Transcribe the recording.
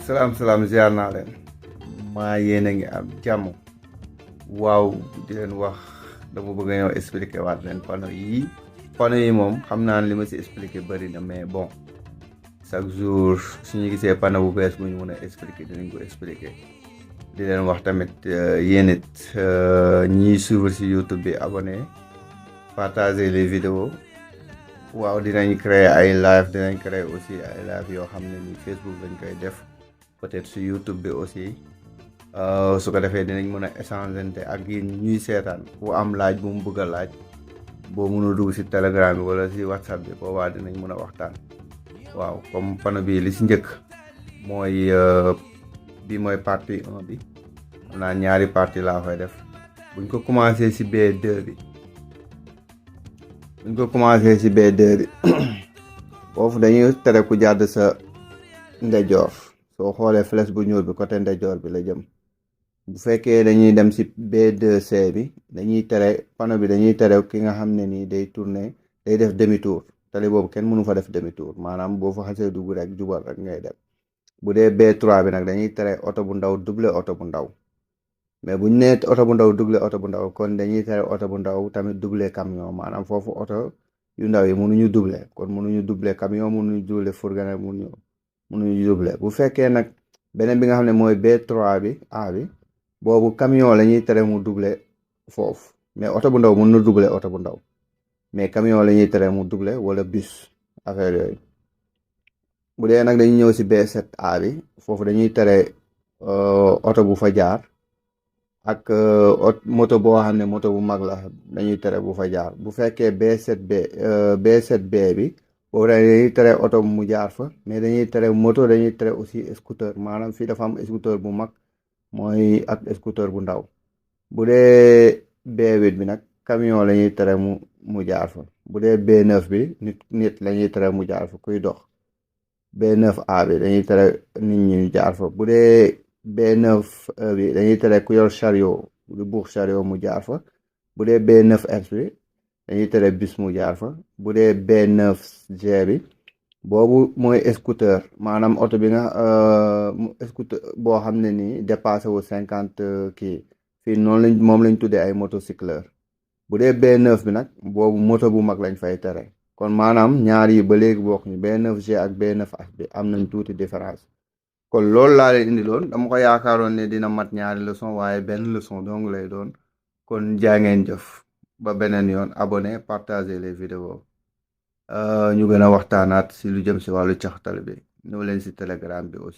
salaam ziar naa leen maa yéen a ngi am jàmm waaw di leen wax dama bëgg a ñëw expliquer waat leen panneau yi moom xam naa ne li ma si expliquer bëri na mais bon chaque jour suñu gisee panneau bu bees bu ñu mën a expliquer dinañ ko expliquer di leen wax tamit yéen it ñiy suivre si YouTube bi abonné partager les vidéos waaw dinañ créer ay live dinañ créer aussi ay live yoo xam ne ni Facebook lañ koy def peut-être sur YouTube bi aussi su ko defee dinañ mën a échanger ak yéen ñuy seetaan ku am laaj bu mu bëgg a laaj boo mënul dugg si Telegram bi wala si WhatsApp bi boobaa dinañ mën a waxtaan waaw comme panneau bi li si njëkk mooy bi mooy partie 1 bi xam naa ñaari partie laa koy def buñ ko commencé si B2 bi foofu dañuy tere ku jàdd sa ndeyjoor soo xoolee flèche bu ñuul bi côté ndeyjoor bi la jëm bu fekkee dañuy dem si B2C bi dañuy tere panneau bi dañuy tere ki nga xam ne nii day tourner day def demi tour tali boobu kenn mënu fa def demi tour maanaam boo fa xasee dugg rek jubal rek ngay dem bu dee B3 bi nag dañuy tere oto bu ndaw doubler oto bu ndaw mais buñ nee oto bu ndaw doubler oto bu ndaw kon dañuy tere oto bu ndaw tamit doubler camion maanaam foofu oto yu ndaw yi mënuñu doubler kon mënuñu doubler camion mënuñu doubler fourgonnette mënuñu doubler bu fekkee nag beneen bi nga xam ne mooy B3 bi A bi boobu camion la ñuy tere mu doubler foofu mais oto bu ndaw mën na doubler oto bu ndaw mais camion la ñuy tere mu doubler wala bus affaire yooyu bu dee nag dañuy ñëw si B7A bi foofu dañuy tere oto bu fa jaar ak moto boo xam ne moto bu mag la dañuy tere bu fa jaar bu fekkee B7B bi boobu dañuy tere oto mu jaar fa mais dañuy tere moto dañuy tere aussi scooter maanaam fii dafa am scooter bu mag mooy ak scooter bu ndaw bu dee B8 bi nag camion la ñuy tere mu jaar fa bu dee B9 bi nit la ñuy tere mu jaar fa kuy dox B9A bi dañuy tere nit ñi ñu jaar fa bu dee B9 bi dañuy tere ku yor chariot di buux chariot mu jaar fa bu dee B9S bi dañuy tere bus mu jaar fa bu dee B9G bi boobu mooy scooter maanaam oto bi nga scooter boo xam ne nii dépassé wu 50 kii fii noonu moom lañ tuddee ay motocycleur bu dee B9 bi nag boobu moto bu mag lañ fay tere kon maanaam ñaar yi ba léegi bokk ñu B9G ak B9H bi am nañ tuuti différence kon loolu laa leen indi loon dama ko yaakaaroon ne dina mat ñaari leçon waaye benn leçon dong lay doon kon jaa ngeen jëf ba beneen yoon abonné partager les vidéos ñu gën a waxtaanaat si lu jëm si wàllu caxtal bi ñëw leen si Telegram bi aussi